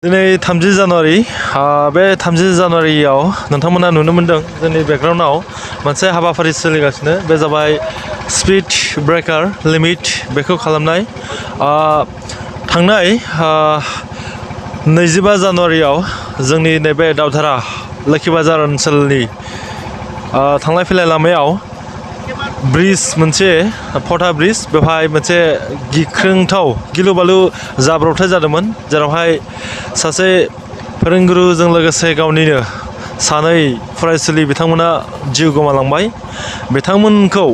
दिनै 30 जानुवारि बे 30 जानुवारियाव नोंथांमोना नुनो मोनदों जोंनि बेकग्राउन्डआव मोनसे हाबाफारि सोलिगासिनो बे जाबाय स्पिड ब्रेकार लिमिट बेखौ खालामनाय थांनाय 25 जानुवारियाव जोंनि नैबे दावधारा लोखि बाजार ओनसोलनि थांलाय फैलाय लामायाव ब्रिज मोनसे फटा ब्रिज बेवहाय मोनसे गिख्रंथाव गिलु बालु जाब्रबथाय जादोंमोन जेरावहाय सासे फोरोंगुरुजों लोगोसे गावनिनो सानै फरायसुलि बिथांमोना जिउ गोमालांबाय बिथांमोनखौ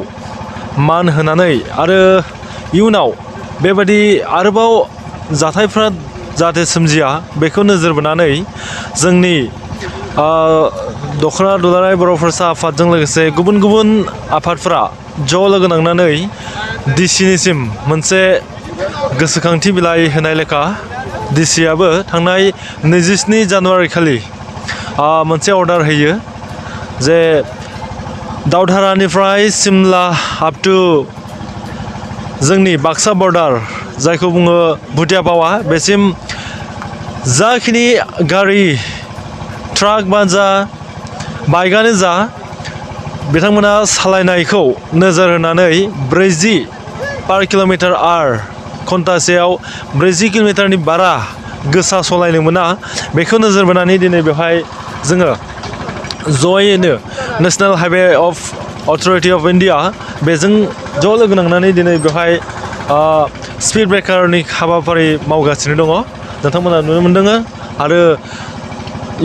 मान होनानै आरो इयुनाव बेबायदि आरोबाव जाथायफ्रा जाहाथे सोमजिया बेखौ नोजोर बोनानै जोंनि दख'रा दुलाराय बर' फरायसा आफादजों लोगोसे गुबुन गुबुन आफादफोरा ज' लोगो नांनानै डिसिनिसिम मोनसे गोसोखांथि बिलाइ होनाय लेखा डिसिआबो थांनाय 27 जानुवारि खालि मोनसे अर्डार होयो जे दावधारानिफ्राय सिमला आप टु जोंनि बाक्सा बर्डार जायखौ बुङो भुटियापावा बेसिम जाखिनि गारि ट्राक बा जा बाइकआनो जा बिथांमोना सालायनायखौ नोजोर होनानै 40 पार किल'मिटार घन्टासेयाव 40 किल'मिटारनि बारा गोसा सालायनो मोना बेखौ नोजोर बोनानै दिनै बेवहाय जोङो जयैनो national highway authority of India बेजों ज' लोगो नांनानै दिनै बेवहाय स्पिड ब्रेकारनि हाबाफारि मावगासिनो दङ नोंथांमोना नुनो मोनदों आरो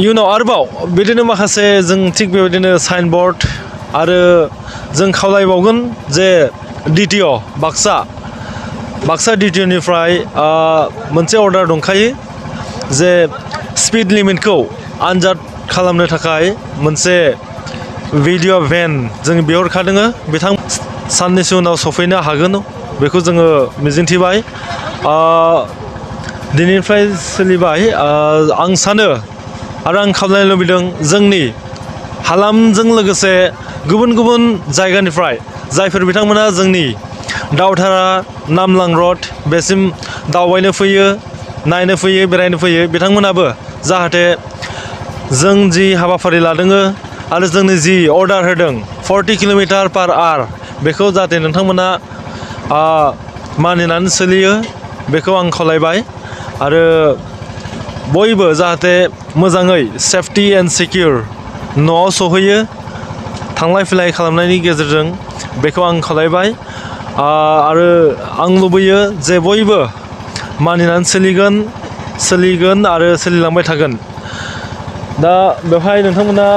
इयुनाव आरोबाव बिदिनो माखासे जों थिग बेबायदिनो साइन बर्ड आरो जों खावलायबावगोन जे डिटिअ बाक्सा डिटिअनिफ्राय मोनसे अर्डार दंखायो जे स्पिड लिमिटखौ आनजाद खालामनो थाखाय मोनसे भिडिअ भेन जों बिहरखादों बिथां साननैसो उनाव सफैनो हागोन बेखौ जोङो मिजिंथिबाय दिनैनिफ्राय सोलिबाय आं सानो आरो आं खावलायनो लुबैदों जोंनि हालामजों लोगोसे गुबुन गुबुन जायगानिफ्राय जायफोर बिथांमोना जोंनि दावधारा नामलां रड बेसिम दावबायनो फैयो नायनो फैयो बेरायनो फैयो बिथांमोनाबो जाहाथे जों जि हाबाफारि लादों आरो जोंनो जि अर्डार होदों 40 किल'मिटार पार आवर बेखौ जाहाथे नोंथांमोना मानिनानै सोलियो बेखौ आं खावलायबाय आरो बयबो जाहाथे मोजाङै सेफटि एन्ड सिकिउर न'आव सहैयो थांलाय फैलाय खालामनायनि गेजेरजों बेखौ आं खावलायबाय आरो आं लुबैयो जे बयबो मानिनानै सोलिगोन आरो सोलिलांबाय थागोन दा बेवहाय नोंथांमोना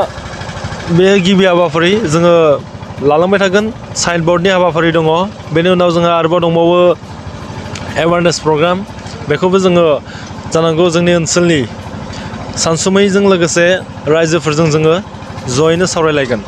बे गिबि हाबाफारि जोङो लालांबाय थागोन साइन बर्डनि हाबाफारि दङ बेनि उनाव जोंहा आरोबाव दंबावो एवारनेस प्रग्राम बेखौबो जोङो जानांगौ जोंनि ओनसोलनि सानसुमैजों लोगोसे रायजोफोरजों जोङो जयैनो सावरायलायगोन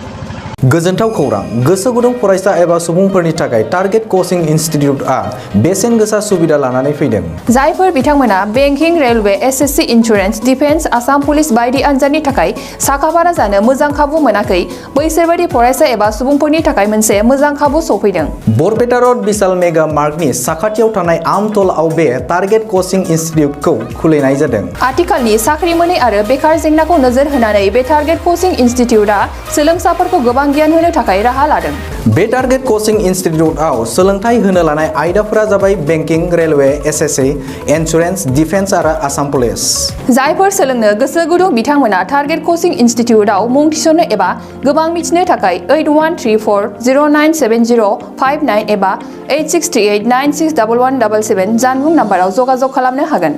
गोजोनथाव खौरां गोसो गुदुं फरायसा एबा सुबुंफोरनि थाखाय टारगेट कचिं इनस्टिट्यूटआ बेसेन गोसा सुबिदा लानानै फैदों जायफोर बिथांमोना banking railway SSC insurance defence Assam police बायदि आनजादनि थाखाय साखाफारा जानो मोजां खाबु मोनाखै बैसोर बायदि फरायसा एबा सुबुंफोरनि थाखाय मोनसे मोजां खाबु सफैदों बरपेटा रड विशाल मेगा मार्टनि साखाथियाव थानाय आमतलाव बे टारगेट कचिं इनस्टिट्यूटखौ खुलिनाय जादों आथिखालनि साख्रि मोनै आरो बेकार जेंनाखौ नोजोर होनानै बे टारगेट कचिं इनस्टिट्यूटआ सोलोंसाफोरखौ गोबां गियान होनो थाखाय राहा लादों बे टारगेट कचिं इनस्टिट्यूटआव सोलोंथाइ होनो लानाय आयदाफोरा जाबाय banking railway SSC insurance defence आरो आसाम पुलिस जायफोर सोलोंनो गोसो गुदुं बिथांमोना टारगेट कचिं इनस्टिट्यूटआव मुं थिसननो एबा गोबां मिथिनो थाखाय 8134097059 एबा 8638961177 जानबुं नाम्बाराव जगाजग खालामनो हागोन।